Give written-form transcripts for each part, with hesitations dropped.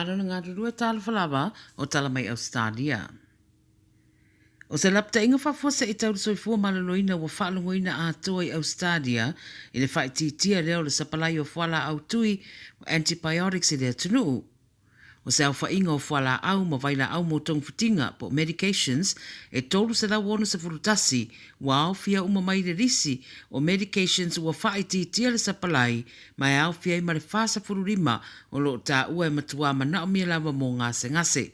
Faamalo le galulue talofa lava o tala mai Ausetalia. O se lapataiga faafuasei tau le soifua maloloina ua faalogoina atoa i Ausetalia i le faaitiitia lea o le sapalai o fualaau tui antibiotics i le atunuu. O se aofaiga o fualaau ma vailaau mo togafitiga po o medications e 361 ua aofia uma mai i le lisi o medications ua faaitiitia le sapalai ma e aofia ai ma le 45 o lo o taua e matuā manaomia lava mo gasegase.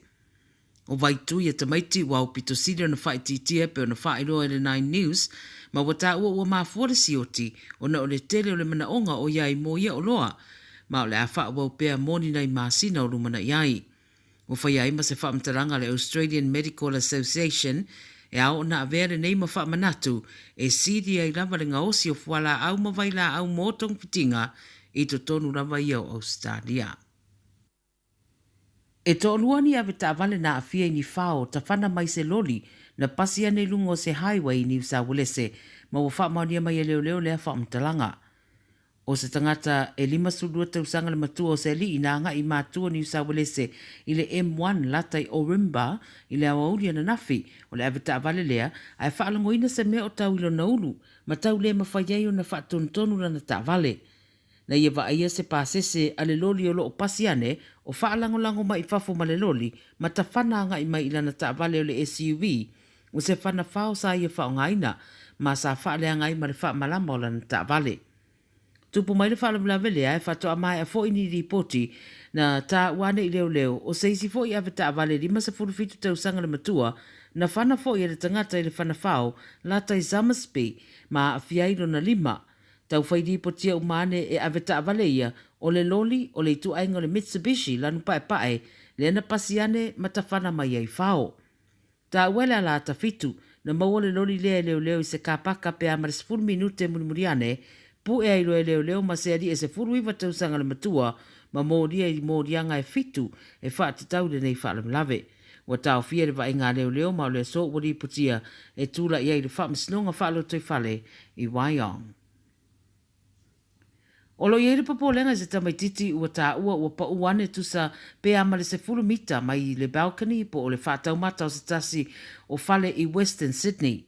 O Vaitui e tamaiti ua aupito sili ona faaitiitia e pei ona faailoa e le Nine News, ma ua taua ua mafua le sioti ona o le tele o le manaoga o i ai mo ia oloa, ma o le a faaauau pea mo ni nai masina o lumanai ai. Ua faia ai ma se faamatalaga a le Australian Medical Association e ao ona avea lenei ma faamanatu e sili ai lava le gaosi o fualaau ma vailaau mo togafitiga i totonu lava ia o Ausetalia. E toalua ni ave taavale na aafia i ni fao tafana mai se loli na pasi ane i luga o se highway i Niu Sauelese ma ua faamaonia mai e leoleo lea faamatalaga. O se tagata e 52 tausaga le matua o se alii na agai i matua Niu Sauelese i le M1 lata i Ourimbah i le aoauli ananafi o le ave taavale lea ae faalogoina se mea o tau i lona ulu ma tau le mafai ai ona faatonutonu lana taavale. Na ia vaaia se pasese a le loli o lo o pasi ane o faalagolago mai i fafo ma le loli ma tafana agai mai i lana taavale o le SUV o se fana fao sa ia faaaogaina ma sa faaleaga ai ma le faamalama o lana taavale. Tupu mai le faalavelave lea e faatoa maea foi ni lipoti na taua ane i leoleo o se isi foi ave taavale 57 tausaga le matua na fana foi e le tagata i le fana fao lata i Somersby ma aafia ai lona lima. Tau fai lipotia uma ane e ave taavale ia, o le loli, o le ituaiga o le Mitsubishi lanu paepae, lea na pasi ane ma tafana mai ai fao. Taua e le ala ata fitu, na maua le loli lea e leoleo i se kapaka pe a ma le 10 minute mulimuli ane, pu'e ai loa e leoleo ma se alii e 19 tausaga le matua ma molia i moliaga e fitu e faatatau i lenei faalavelave. Ua taofia le vaaiga a leoleo ma o le aso ua lipotia e tulai ai le Faamasinoga Faalotoifale i Wyong. O lo o i ai le popolega i se tamaititi ua taua ua pau ane tusa pe a ma le 10 mita mai le balcony po o le faataumata o se tasi o fale i Western Sydney.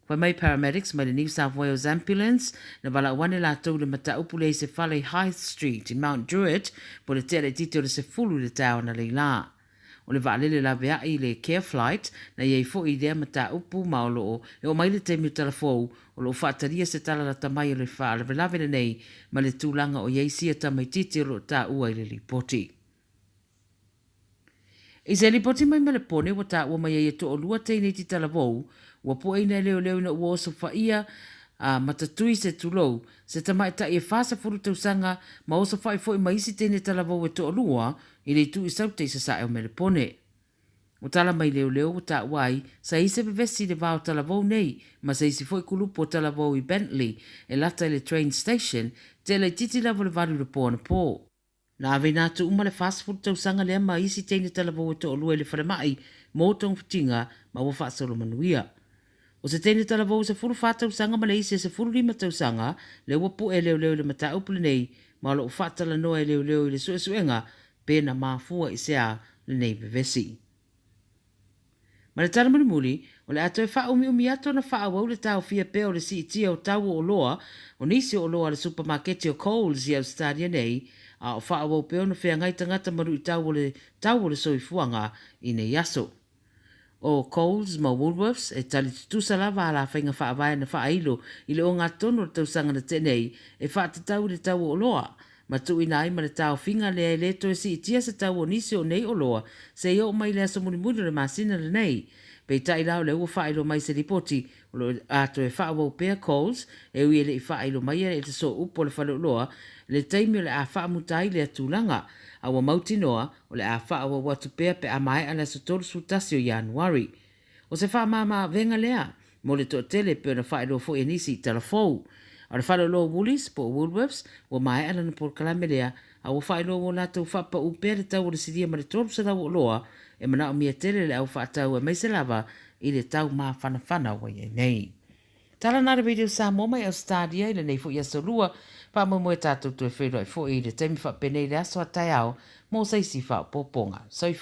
Fai mai paramedics mai le New South Wales Ambulance, na valaau ane latou i le mataupu lea i se fale i Hythe Street i Mount Druitt po o le tea laitiiti o le 10 i le taeao analeila. O le vaalele laveai i le Care Flight na i ai foi i lea mataupu ma o lo o e oo mai le taimi o talafou o lo o faatalia se tala lata mai o le faalavelave lenei ma le tulaga o i ai sia tamaitiiti o lo o taua i le lipoti. I se lipoti mai Melepone ua taua mai ai e toalua teine iti talavou ua pueina e leoleo ina ua osofaia a matatui se tulou se tamaitai e 40 tausaga ma osofai foi ma isi teine talavou e toalua i le itu i Saute i sasae o Melepone. Ua tala mai leoleo ua taua ai sa i se vevesi i le va o Talavou nei ma se isi foi kulupu o Talavou i Bentley e lata i le train station, te laitiiti lava o le valu i le po anapo. Na aveina atu uma le 40 tausaga lea ma isi teine talavou e toalua i le falemai mo togafitiga ma ua faasolo manuia. O se teine talavou e 14 tausaga ma le isi e 15 tausaga lea ua pue e leoleo i le mataupu lenei ma o lo o faatalanoa e leoleo i le suesuega pe na mafua i se a lenei vevesi. Ma le tala mulimuli, o le a toe faaumiumi atu ona faaauau le taofia pea o le siitia o tau o oloa o nisi o oloa a le supamaketi o Coles i Ausetalia nei, a o faaauau pea ona feagai tagata ma luitau o le tau o le soifuaga i nei aso. O Coles ma Woolworths e tali tutusa lava a la faiga faavae na faailo i le ogatotonu o le tausaga na tea nei e faatatau i le tau o oloa ma tuuina ai ma le taofiga lea e le toe siitia se tau o nisi o nei oloa seia oo mai i le aso mulimuli o le masina lenei. Peitai la o lea ua faailo mai se lipoti o lo o toe faaauau pea Coles e ui e le i faailo maia e le sooupu o le faleoloa le taimi o le a faamuta ai lea tulaga a ua mautinoa o le a faaauau atu pea pe a maea le aso 31 o Ianuari. O se faamama-avega lea mo le toatele e pei ona faailoa foi e nisi i tala fou. A o le faleoloa o Woolies po o Woolworths, ua maea lana polokalame lea, a ua faailoa ua latou faapauu pea le tau o le silia ma le 300 o oloa e manaomia tele e le au faatau aemaise lava i le tau mafanafana ua i ai nei. Tala na le Radio Samoa mai Ausetalia i lenei foi aso Lua, faamoemoe tatou toe feiloai foi i le taimi faapenei i le aso a taeao mo se isi faaopoopoga. Soifua.